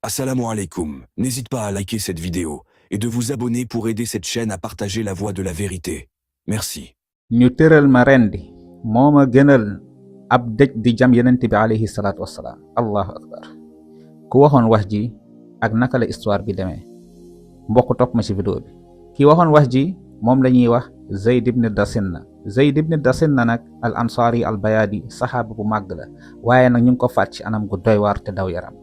Assalamu alaikum. N'hésite pas à liker cette vidéo et de vous abonner pour aider cette chaîne à partager la voix de la vérité. Merci. ñu tëral ma rendi moo ma gënal ab dëj di jam yenent bi alayhi salaatu wassalaam. allahu akbar. ku waxoon wax ji ak naka la histoire bi demee mbokk topp ma ci vidéo bi. ki waxoon wax ji moom la ñuy wax Zayd ibn Dasinna. Zayd ibn Dasinna nag al ansaari al bayaadi saxaaba bu màgg la, waaye nag ñu ngi ko faat ci anam gu doy waar te daw yaram.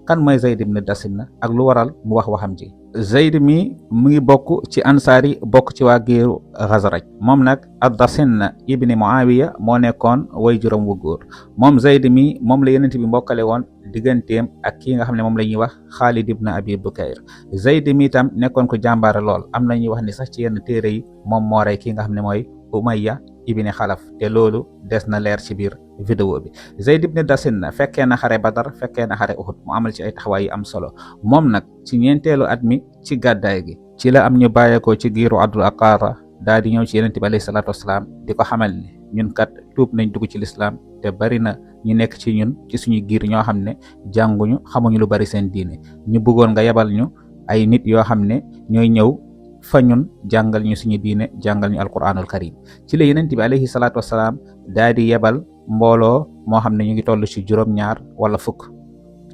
kan mooy Zayd ibn Dasinna ak lu waral mu wax waxam ji? Zayd mi mu ngi bokk ci ansaari bokk ci waa géeru Xasraj. moom nag ad-Dasinna ibni Muawiya moo nekkoon way juróom wu góor. moom Zayd mi moom la yenent bi mbokkale woon digganteem ak kii nga xam ne moom la ñuy wax Xaalid ibn Abi Bukayr. Zayd mi tam nekkoon ko jàmbaare lool, am na ñuy wax ni sax ci yenn téere yi moom moo rey kii nga xam ne mooy Umayya ibni Xalaf, te loolu des na leer ci biir vidéo bi. Zayd ibn Dasinna fekkee na xare Badar, fekkee na xare Uhud, mu amal ci ay taxawaay yu am solo. moom nag ci ñeenteelu at mi ci gàddaay gi ci la am ñu bàyyeekoo ci giiru Abdul Aqara daal di ñëw ci yenent bi alayhi salaatu wasalaam di ko xamal ni ñun kat tuub nañ dugg ci lislaam, te bari na ñu nekk ci ñun ci suñu giir ñoo xam ne jànguñu, xamuñu lu bari seen diine. ñu bëggoon nga yebal ñu ay nit yoo xam ne ñooy ñëw fa ñun jàngal ñu suñu diine, jàngal ñu alquranul karim. ci la yenent bi alayhi salaatu wasalaam daal di yebal mbooloo moo xam ne ñu ngi toll ci juróom-ñaar wala fukk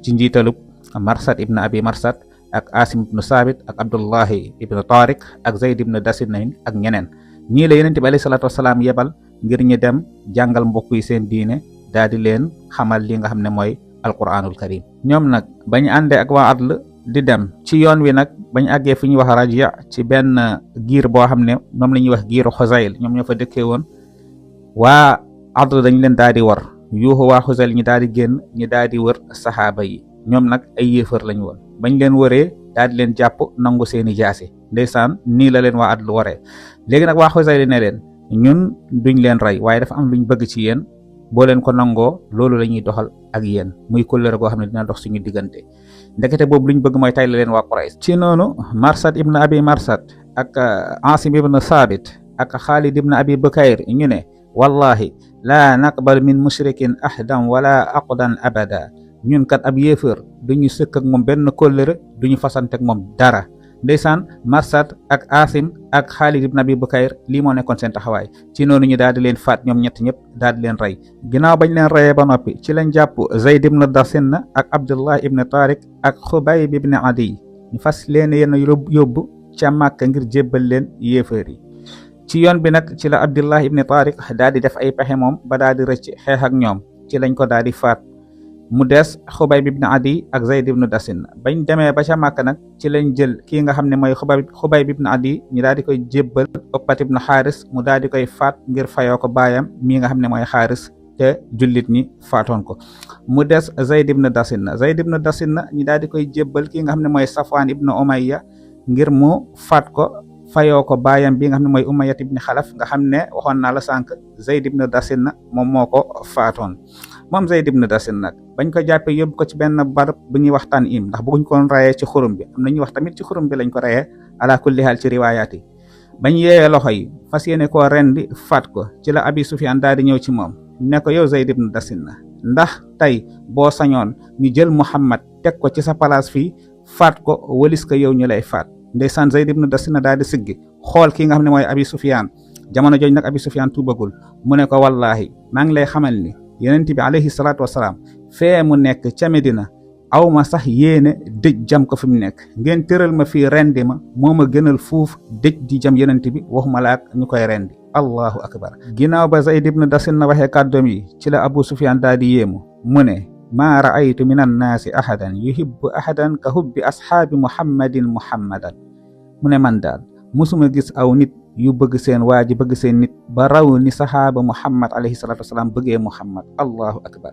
ci njiitalub Marsad ibn Abi Marsad ak Asim ibn Sabit ak Abdullahi ibn Tariq ak Zayd ibn Dasinna ak ñeneen. ñii la yenent bi alayhi salaatu wasalaam yebal ngir ñu dem jàngal mbokk yi seen diine, daal di leen xamal li nga xam ne mooy alquranul karim. ñoom nag bañ àndee ak waa Adl di dem ci yoon wi nag bañ àggee fu ñuy wax Rajia ci benn giir boo xam ne moom la ñuy wax giiru Xuzayl, ñoom ñoo fa dëkkee woon. waa Adl dañ leen daal di war yuuxu waa Xuzayl ñi daal di génn, ñi daal di wër saxaaba yi. ñoom nag ay yéefar lañ woon. bañ leen wëree daal di leen jàpp nangu seeni jaasi. ndeysaan nii la leen waa Adl waree. léegi nag waa Xuzayl ne leen ñun duñ leen rey, waaye dafa am luñ bëgg ci yéen, boo leen ko nangoo loolu la ñuy doxal ak yéen, muy kóllëre goo xam ne dina dox suñu diggante. ndekete boobu luñ bëgg mooy tay la leen waa Quraysh. ci noonu Marsad ibn Abi Marsad ak Asim ibn Sabit ak Xaalid ibn Abi Bukayr ñu ne wallahi laa naqbal min mushrikin ahdan wala aqdan abada. ñun kat ab yéefar duñu sëkk ak moom benn kóllëre, duñu fasante ak moom dara. ndeysaan Marsad ak Asim ak Xaalid ibn Abi Bukayr lii moo nekkoon seen taxawaay. ci noonu ñu daal di leen faat ñoom ñett ñëpp, daal di leen rey. ginnaaw bañ leen reyee ba noppi ci lañ jàpp Zayd ibn Dasinna ak Abdullah ibn Tariq ak Xubayb ibn Adiy, ñu fas leen yéen a yóbbu ca Màkka ngir jébbal leen yéefar yi. ci yoon bi nag ci la Abdullah ibn Tariq daal di def ay pexe moom ba daal di rëcc xeex ak ñoom, ci lañ ko daal di faat. mu des Xubayb ibn Adiy ak Zayd ibn Dasinna. bañ demee ba ca Màkka nag ci lañ jël kii nga xam ne mooy Xubayb ibn Adiy, ñu daal di koy jébbal Uqbat ibn Xaaris, mu daal di koy faat ngir fayoo ko baayam mii nga xam ne mooy Xaaris te jullit ñi faatoon ko. mu des Zayd ibn Dasinna. Zayd ibn Dasinna ñu daal di koy jébbal kii nga xam ne mooy Safwan ibn Umayya ngir mu faat ko fayoo ko baayam bi nga xam ne mooy Umayyat ibn Xalaf, nga xam ne waxoon naa la sànq Zayd ibn Dasinna moom moo ko faatoon. moom Zayd ibn Dasinna nag bañ ko jàppee yóbbu ko ci benn barab bu ñuy wax Tan'im, ndax bëgguñ ko rayee ci xurum bi, am na ñuy wax tamit ci xurum bi lañ ko rayee, ala kulli haal ci riwaayaat yi. bañ yeeyee loxo yi fas yéene koo rendi faat ko, ci la Abi Sufyaan daal di ñëw ci moom ne ko yow Zayd ibn Dasinna, ndax tey boo sañoon ñu jël Muhammad teg ko ci sa place fii faat ko walis ko yow ñu lay faat. ndeysaan Zayd ibn Dasinna daal di siggi xool kii nga xam ne mooy Abi Sufyaan. jamono jooju nag Abi Sufyaan tuubagul. mu ne ko wallahi maa ngi lay xamal ni yenent bi alayhi salaatu wasalaam fee mu nekk ca Medina aw ma sax yéene dëj jam ko fi mu nekk, ngeen tëral ma fii rendi ma moo ma gënal fuuf dëj di jam yenent bi, waxuma la ak ñu koy rendi. allahu akbar. ginnaaw ba Zayd ibn Dasinna waxee kàddoom yi ci la Abu Sufyaan daal di yéemu. mu ne maa raaytu min annaasi ahadan yuhibbu ahadan ka hubbi ashaabi muhammadin muhammadan. mu ne man daal musuma gis aw nit yu bëgg seen waa ji bëgg seen nit ba raw ni saxaaba Muhammad alayhi salaatu wasalaam bëggee Muhammad. allahu akbar.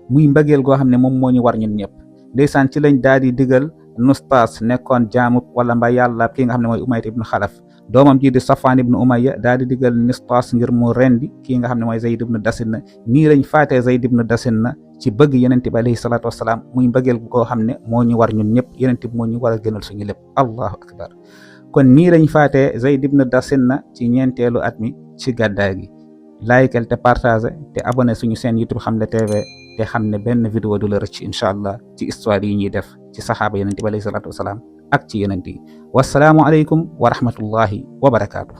muy mbëggeel goo xam ne moom moo ñu war ñun ñëpp. ndeysaan ci lañ daal di digal Nustaas nekkoon jaamub wala mbaa yàlla ki nga xam ne mooy Umayya ibn Xalaf. doomam ji di Safwaan ibn Umayya daal di digal Nustaas ngir mu rendi ki nga xam ne mooy Zayd ibn Dasinna. nii lañ faatee Zayd ibn Dasinna ci bëgg yenent bi alayhi salaatu wasalaam, muy mbëggeel goo xam ne moo ñu war ñun ñëpp. yenent bi moo ñu war a gënal suñu lépp. allahu akbar. kon nii lañ faatee Zayd ibn Dasinna ci ñeenteelu at mi ci gàddaay gi. laykel te partagé te abonné suñu chaîne YouTube Xamle TV te xam ne benn vidéo du la rëcc incha allah ci histoire yi ñuy def ci saxaaba yonent bi alayhi salaatu wasalaam ak ci yonent yi wasalaamu aleykum wa rahmatullahi wa barakaatu.